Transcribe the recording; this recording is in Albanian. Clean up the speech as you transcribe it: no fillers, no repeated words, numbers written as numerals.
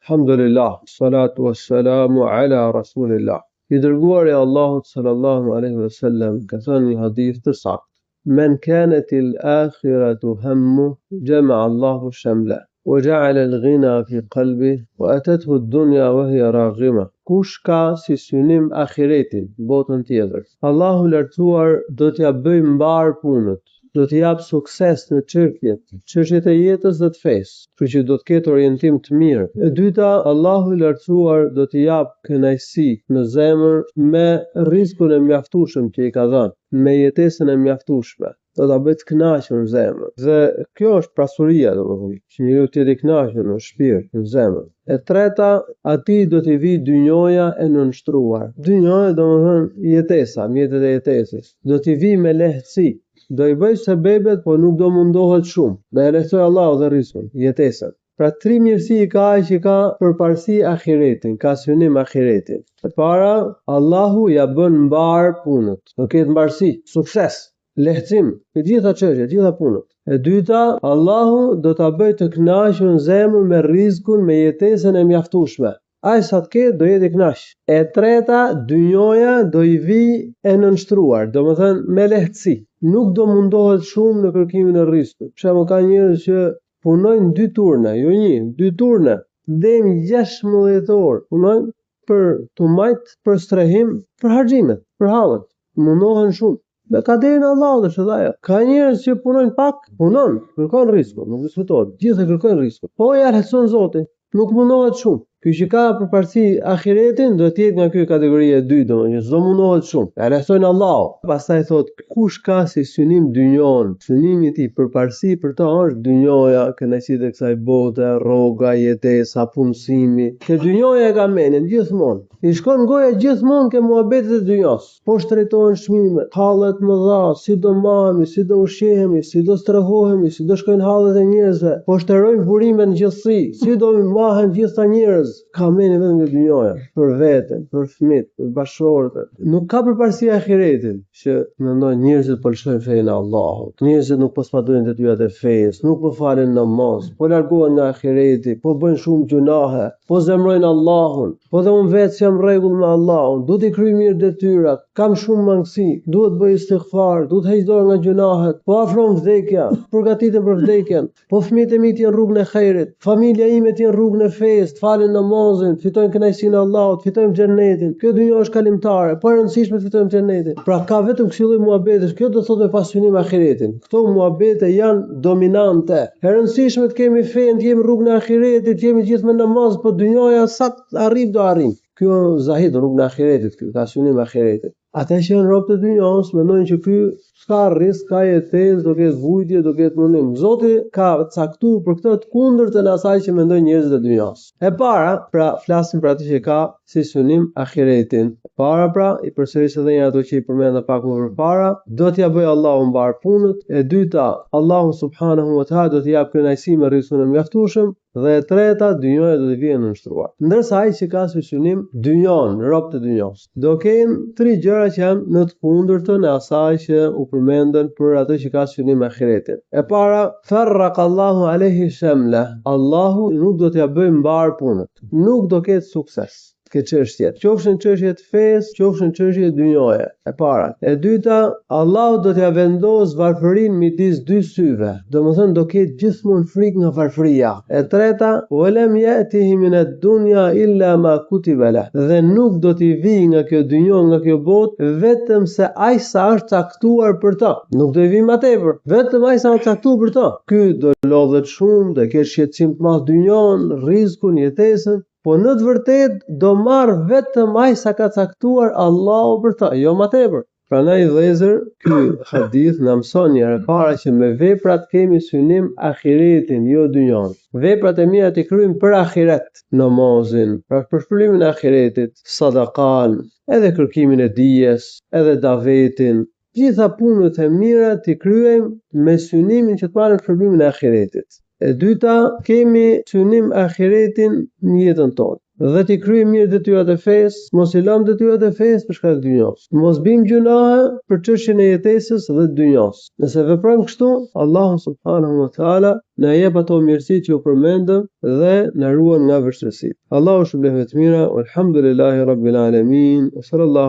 Alhamdulillah, salatu wassalamu ala rasulillah. I dërguari i Allahut sallallahu alaihi wasallam ka thënë një hadith të saktë: Men kanat al-akhiratu hammu, jama'a Allahu shamla wa ja'ala al-ghina fi qalbi wa atathu ad-dunya wa hiya raghima. Kush ka si synim ahiretin, botën tjetër, Allahu i lartësuar do t'ia bëjë mbar punët, do t'i japë sukses në çështjet, çështjet e jetës dhe të fesë, kështu që do të ketë orientim të mirë. E dyta, Allahu i lartësuar do t'i japë kënaqësi në zemër me rrizkun e mjaftueshëm që i ka dhënë, me jetesën e mjaftueshme. Do ta bëjë të kënaqur në zemër. Dhe kjo është pasuria, domethënë, që njeriu të jetë i kënaqur në shpirt, në zemër. E treta, atij do t'i vijë dynjoja e nënshtruar. Dynjoja domethënë jetesa, mjetet e jetesës. Do t'i vijë me lehtësi. Do i bëjë sebebet, po nuk do mundohet shumë. Do ia lehtësojë Allahu dhe rrizkun, jetesën. Pra tri mirësi i ka ai që ka përparësi ahiretin, ka synim ahiretin. E para, Allahu ia bën mbarë punët. Do ketë mbarësi, sukses, lehtësim, të gjitha çështjet, të gjitha punët. E dyta, Allahu do ta bëjë të kënaqur në zemër me rrizkun, me jetesën e mjaftueshme. Aq sa të ketë do jetë i kënaq. E treta, dynjoja do i vijë e nënshtruar, domethënë me lehtësi. Nuk do mundohet shumë në kërkimin e rrizkut. Për shembull, ka njerëz që punojnë dy turne, jo një, dy turne, deri në 16 orë punojnë për t'u majt, për strehim, për harxhimet, për hallet. Mundohen shumë. Me kaderin e Allahut është edhe ajo. Ka njerëz që punojnë pak, punon, kërkon rrizkun, nuk diskutohet. Gjithë e kërkojnë rrizkun. Po ia lehtëson Zoti, nuk mundohet shumë. Ky që ka përparësi ahiretin do të jetë nga kjo kategoria e dytë, domethënë s'do mundohet shumë. Ia lehtëson Allahu. Pastaj thotë, kush ka si synim dynjon, synimi i tij përparësi për të është dynjoja, kënaqësitë e kësaj bote, rroga, jetesa, punësimi. Ke dynjoja e ka mendjen gjithmonë. I shkon goja gjithmonë ke muhabetet e dynjos. Po shtrejtohen çmimet, halle të mëdha, si do mahemi, si do ushqehemi, si do strehohemi, si do shkojnë hallet e njerëzve, po shterojnë burimet në gjithësi, si do mahen gjithë këta njerëz. Ka mendjen vetëm te dynjoja, për veten, për fëmijët, për bashkëshorten. Nuk ka përparësi ahiretin, që mendojnë njerëzit po lëshojnë fenë e Allahut, njerëzit nuk po zbatojnë detyrat e fesë, nuk po falen namaz, po largohen nga ahireti, po bëjnë shumë gjynahe, po zemrojnë Allahun. Po dhe unë vetë s'jam rregull me Allahun, duhet t'i kryj mirë detyrat, kam shumë mangësi, duhet të bëj istighfar, duhet të heq dorë nga gjynahet, po afron vdekja, përgatitem për vdekjen, po fëmijët e mi të jenë rrugën e hajrit, familja ime të jenë rrugën e fesë, të falin namazin, të fitojnë kënaqësinë e Allahut, të fitojmë xhenetin. Kjo dynja është kalimtare, po e rëndësishme të fitojmë xhenetin. Pra ka vetëm kësi lloj muhabetesh, kjo do thotë me pas synim ahiretin. Këto muhabete janë dominante. E rëndësishme të kemi fenë, të jemi rrugën e ahiretit, të jemi gjithë me namaz, po dynjaja sa të arrijmë do arrijmë. Ky është zahid rrugën e ahiretit, ky ka synim ahiretin. Ata që janë robët e dynjasë mendojnë që ky s'ka rrisk, ka jetesë, do ketë vujtje, do ketë mundim. Zoti ka caktuar për këtë të kundërtën e asaj që mendojnë njerëzit e dynjasë. E para, pra flasim për atë që ka si synim ahiretin. E para pra, i përsëris edhe një herë ato që i përmenda pak më përpara, do t'ia bëjë Allahu mbarë punët. E dyta, Allahu subhanahu wa taala do t'i japë kënaqësi me rrizkun e mjaftueshëm dhe e treta, dynjaja do t'i vijë e nënshtruar. Ndërsa ai që ka si synim dynjon, robët e dynjos. Do kenë tri gjëra që janë në të kundërtën e asaj që u përmendën për atë që ka synim ahiretin. E para, farraqa Allahu alejhi shamla, Allahu nuk do t'ia bëjë mbarë punët. Nuk do ketë sukses ke çështjet, qofshin çështje të fesë, qofshin çështje dynjoje. E para. E dyta, Allahu do t'ia vendosë varfërinë midis dy syve, domethënë do ketë gjithmonë frikë nga varfëria. E treta, wa lam ya'tihi min ad-dunya illa ma kutiba lah, dhe nuk do t'i vijë nga kjo dynjo, nga kjo botë, vetëm se aq sa është caktuar për të. Nuk do i vijë më tepër, vetëm aq sa është caktuar për të. Ky do lodhet shumë, do ketë shqetësim të madh dynjon, rrizkun, jetesën, Po në të vërtetë do marrë vetëm aq sa ka caktuar Allahu për të, jo më tepër. Prandaj vëllezër, ky hadith na mëson një herë e para që me veprat kemi synim ahiretin, jo dynjon. Veprat e mira t'i kryejmë për ahiret, namazin, pra për shpërblimin e ahiretit, sadakan, edhe kërkimin e dijes, edhe davetin, gjitha punët e mira t'i kryejmë me synimin që të marrim shpërblimin e ahiretit. E dyta, kemi synim ahiretin në jetën tonë. Dhe t'i kryejmë mirë detyrat e fesë, mos i lëmë detyrat e fesë për shkak të dynjasë. Mos bëjmë gjynahe për çështjen e jetesës dhe të dynjasë. Nëse veprojmë kështu, Allahu subhanahu wa taala na jep ato mirësi që u përmendën dhe na ruan nga vështirësitë. Allahu ju shpërbleftë me të mira. Walhamdulillahi rabbil alamin. Sallallahu.